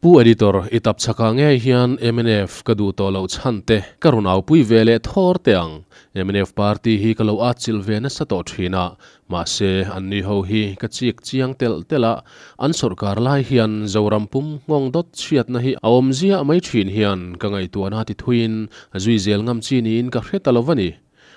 Pu Editor, i tap chhakah ngei hian mnf ka duh tawh loh chhan te ka rawn aupui ve leh thawr teh ang. Mnf party hi ka lo atchilh ve nasa tawh thin a, mahse anni ho hi ka chik chiang telh telh a, an sawrkar lai hian Zoram pum nghawng dawt chhiatna hi a awm ziah mai thin hian ka ngaihtuahna ti thuiin zui zel ngam chi niin ka hre ta lo va ni.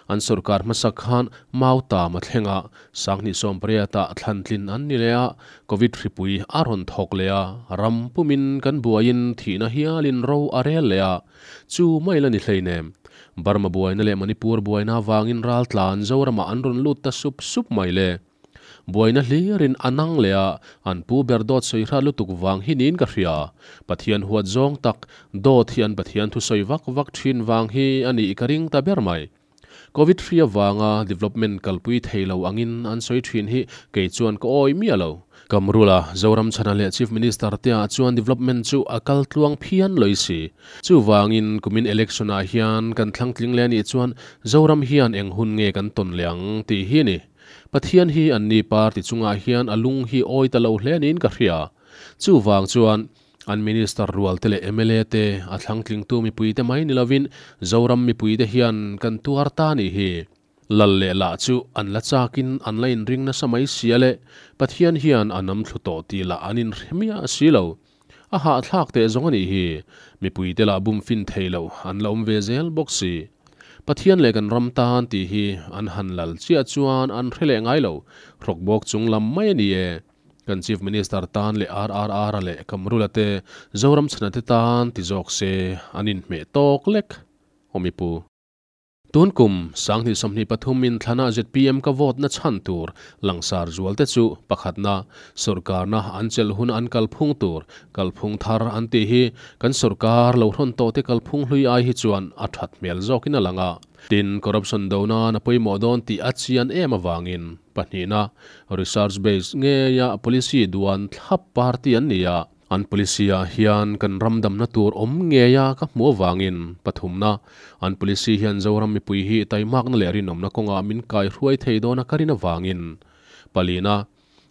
An sawrkar hmasak khan Mautam a thleng a, 2018 ah thlantlin an ni leh a, Covid hripui a rawn thawk leh a, ram pumin kan buaiin thihna hialin ro a rel leh a, chu mai la ni hleinem. Burma buaina leh Manipur buaina avangin raltlan Zoramah an rawn lut ta sup sup mai le. Buaina hlirin a nang leh a, an pu ber dawt sawi hrat lutuk vang hi niin ka hria. Pathian huat zawng tak, dawt hi an Pathian thu sawi vak vak thin vang hi a nih ka ring ta ber mai. Covid hri avanga development kalpui thei lo angin an sawi thin hi kei chuan ka awi miah lo. Kamrula, Zoramchhana leh Chief Minister te ah chuan development chu a kal tluang phian loi si. Chuvangin kumin election ah hian kan thlangtling leh anih chuan Zoram hian eng hun nge kan tawn leh ang tih hi a ni. Pathian hi anni party chungah hian a lung hi awi ta lo hle niin ka hria. Chuvang chuan an minister rualte leh mla te, a thlangtlingtu mipuite mai ni lovin Zoram mipuite hian kan tuar ta nih hi. Lal leh lah chu an la chakin an la inring nasa mai sia le, Pathian hian a nam thlu tawh tih lah an inhre miah si lo. A hahthlak teh zawng a nih hi. Mipuite lah bum fin thei lo an la awm ve zel bawk si. Pathian leh kan ram tan tih hi an han lal chiah chuan an hre leh ngai lo. Hrawk bawk chung lam mai a ni e. Kan Chief Minister tan leh RRR-a leh Kamrula te, Zoram chhana te tan ti zawk se an inhmeh tawk lek. Aw mipu. Tun kum 2023 in thlanah zpm ka vote na chhan tur langsar zual te chu pakhatna, sawrkarna an chelh hun an kalphung tur, kalphung thar an tih hi kan sawrkar lo hrawn tawh te kalphung hlui ai hi chuan a that hmel zawkin a lang a. Tin, corruption do nan a pawimawh dawn tih a chian em avangin pahnihna, research base ngeia policy duan thlap party an ni a. An policy-ah hian kan ram damna tur awm ngeia ka hmuh avangin pathumna, an policy hian Zoram mipui hi taimakna leh rinawmna kawngah min kaihruai thei dawna ka rin avangin palina,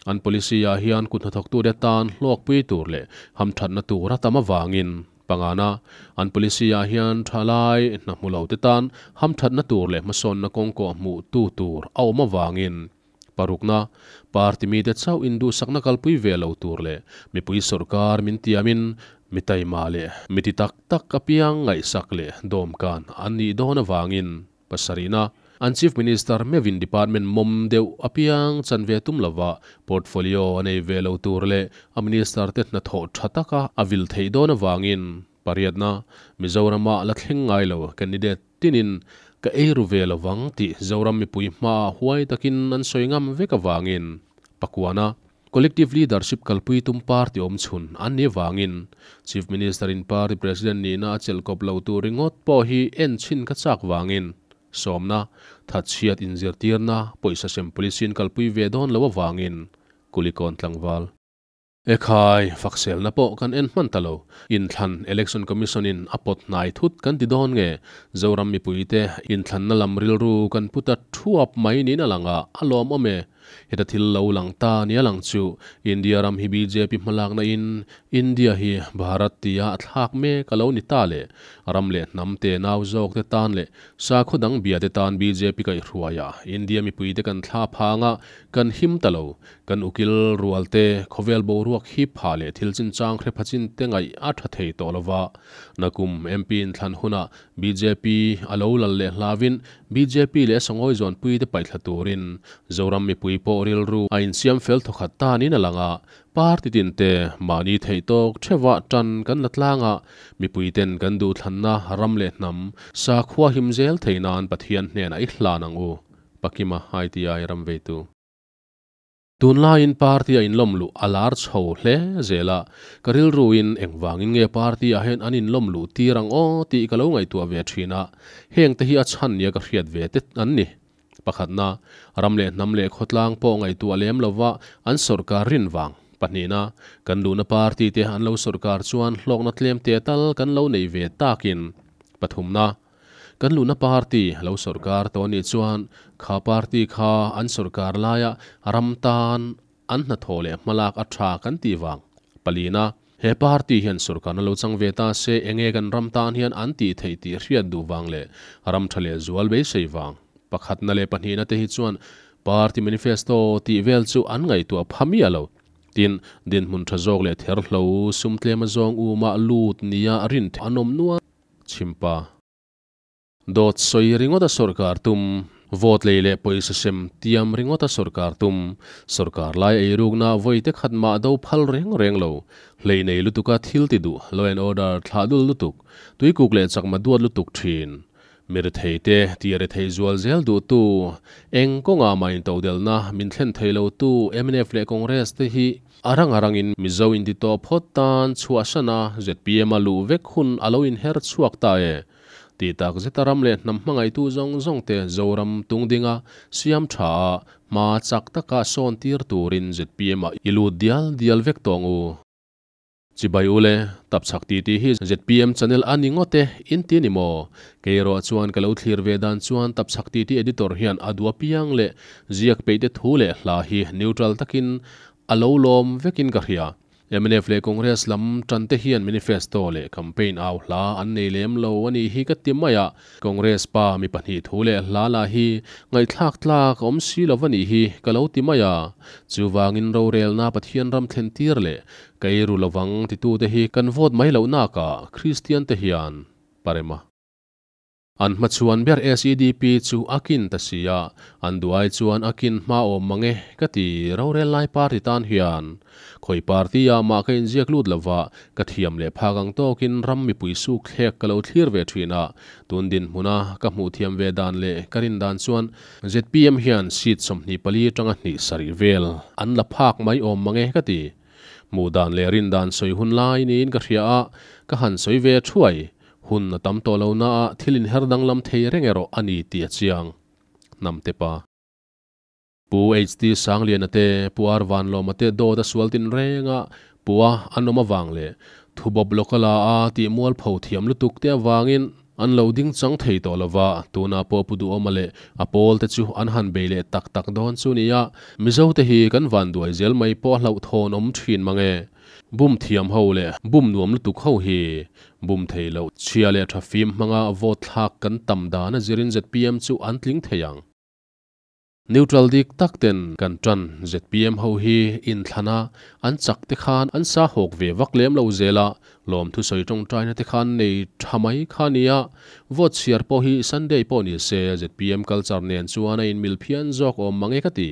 an policy-ah hian kut hnathawktute tan hlawkpui tur leh hamthatna tur a tam avangin pangana, an policy-ah hian thalai hna hmu lote tan hamthatna tur leh hmasawnna kawngkawh hmuhtu tur a awm avangin. Parukna, party mite chauh induhsakna kalpui ve lo tur leh mipui sawrkar min tiamin mi taima leh mi ti tak tak apiang ngaihsak leh dawmkan an nih dawn avangin pasarihna, an Chief Minister meuhin department mawm deuh apiang chan ve tum lova portfolio a nei ve lo tur leh a minister te hnathawh tha taka a vil theih dawn avangin pariatna, Mizorama la thleng ngai lo candidate Tinin, ka ei ru ve lo vang tih Zoram mipui hmaah huai takin an sawi ngam vek avangin Pakuana Collective Leadership kalpui tum party awm chhun an nih avangin Chief Minister in party President nihna a chelh kawp lo tur ringawt pawh hi en chhin ka chak vangin sawmna, thatchhiat inzirtirna, pawisa sem policy in kalpui ve dawn lo avangin Kulikawn tlangval. Ekhai, fakselna pawh kan en hman ta lo. Inthlan, Election Commission in a pawt hnai thut kan ti dawn nge? Zoram mipuite inthlanna lam rilru kan pu ta thuap mai niin a lang a, a lawmawm e. Heta thil lo lang ta nia lang chu India ram hi bjp hmalakna in India hi Bharat tia a thlak mek a lo ni ta le. Ram leh hnam te nau zawk te tan leh sakhaw dang bia te tan bjp kaihhruai a India mipuite kan thla phang a, kan him ta lo. Kan ukil rual te, khawvel boruak hip phah leh thil chinchang hre pha chin te ngaih a tha thei tawh lova. Nakum MP inthlan hunah bjp a lo lal leh hlauin bjp leh Sangawi zawnpui te paihthla turin Zoram mipui pawh rilru a insiam fel thawkhat tanin a lang a, party tin te mahni theih tawk theuhah tan kan la tlang a, mipui ten kan duhthlanna ram leh hnam sakhua him zel thei nan Pathian hnenah i hlan ang u. Pakima ITI ram veitu. Tunlaiin party a inlawm luh a lar chho hle zel a, ka rilruin engvangin nge party ah hian an inlawm luh tir ang aw tih ka lo ngaihtuah ve thin a, hengte hi a chhan nia ka hriat ve te an ni. Pakhatna, ram leh hnam leh khawtlang pawh ngaihtuah lem lova an sawrkar rin vang. Pahnihna, kan luhna party te an lo sawrkar chuan hlawkna tlem te tal kan lo nei ve takin. Pathumna, Kan luhna party lo sawrkar tawh anih chuan kha party kha an sawrkar laia ram tan an hnathawh leh hmalak a tha kan tih vang. Palina, He party hian sorkarna lo chang ve ta se enge kan ram tan hian an tih theih tih hriat duh vang leh ram tha leh zual beisei vang. Pakhatna leh pahnihna te hi chuan party manifesto tih vel chu an ngaihtuah pha miah lo. Tin, dinhmun tha zawk leh ther hlo sum tlem a zawng uma lut nia rin an awm nual. Chhimpa. Dawt sawi ringawt a sorkar tum, vote lei leh pawisa sem tiam ringawt a sorkar tum, sorkar lai eirukna vawi te khat mah do phal reng reng lo, hlei nei lutuka thil ti duh, law and order thlah dul lutuk, tuikuk leh chakma duat lutuk thin, mi rethei te ti rethei zual zel duhtu, eng kawnga mah intodelhna min thlen thei lotu mnf leh Congress te hi a rang a rangin Mizo inti tawh phawt tan chhuahsana zpm a luh vek hun a lo inher chhuak ta e. Tih tak zeta ram leh hnam hmangaihtu zawng zawng te Zoram tung dinga siam tha a, hma chak taka sawn tir turin zpm ah i lut dial dial vek tawh ang u. Chibai u le, tap chak ti tih hi zpm channel a ni ngawt e, in ti ni maw? Kei erawh chuan ka lo thlir ve dan chuan tap chak ti tih editor hian a duh apiang leh ziak peih te thu leh hla hi neutral takin a lo lawm vekin ka hria. Mnf leh Congress lam tan te hian manifesto leh campaign au hla an nei lem lo a nih hi ka ti mai a, Congress pa mi pahnih thu leh hla lah hi ngaihthlak tlak a awm si lo va nih hi ka lo ti mai a, chuvangin rorelna Pathian ram thlen tir leh ka ei ru lovang titute hi kan vote mai loh nakah Kristian te hian parema. An hmachhuan ber SEDP chu a kin ta si a, an duh ai chuan a kin hma awm mang e ka ti rorel lai party tan hian. Khawi party ah mah ka inziak lut lova, ka thiam leh phak ang tawkin ram mipui suk thlek ka lo thlir ve thin a, tun dinhmuna ka hmuh thiam ve dan leh ka rin dan chuan zpm hian seat 24 atanga hnih sarih vel an la phak mai awm mang e ka ti. Hmuh dan leh rin dan sawi hun lai niin ka hria a, ka han sawi ve thuai. Hun a tam tawh lo na a, thil inher danglam thei reng erawh a ni tih a chiang. Hnamte pa. Pu HT Sangliana te, Pu R Vanlawma te dawt a sual tin reng a, Pu a an awm avang leh thubawp lokala a tih mualpho thiam lutuk te avangin an lo ding chang thei tawh lo va, tunah pawh Pu Duhawma leh a pawl te chu an han bei leh tak tak dawn chu nia, Mizo te hi kan vanduai zel mai pawh a hlauhthawn awm thin mang e. Bum thiam ho leh bum nuam lutuk ho hi bum thei loh chhia leh tha fim hmanga vote thlak kan tam dan a zirin zpm chu an tling thei ang. Neutral dik tak ten kan tan zpm ho hi inthlana an chak te khan an sa hawk ve vak lem lo zel a, lawmthu sawi tawngtaina te khan nei tha mai kha nia, vote chhiar pawh hi Sunday pawh ni se zpm culture nen chuan a inmil phian zawk awm mange ka ti.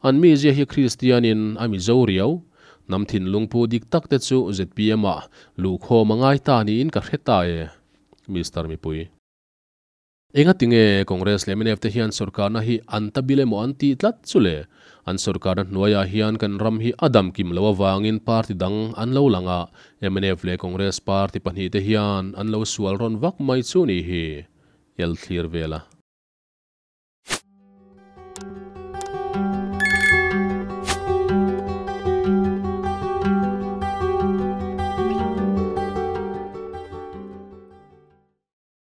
An mizia hi Kristianin a mizo riau. Hnam thinlung pu dik tak te chu zpm ah luhkhawm a ngai ta niin ka hre ta e. Mister Mipui. Enga tinge Congress leh mnf te hian sorkarna hi an ta bil emaw an tih tlat chu le? An sorkarna hnuaiah hian kan ram hi a dam kim lo avangin party dang an lo lang a, mnf leh Congress party pahnihte hian an lo sual rawn vak mai chu ni hi. El thlir vel a.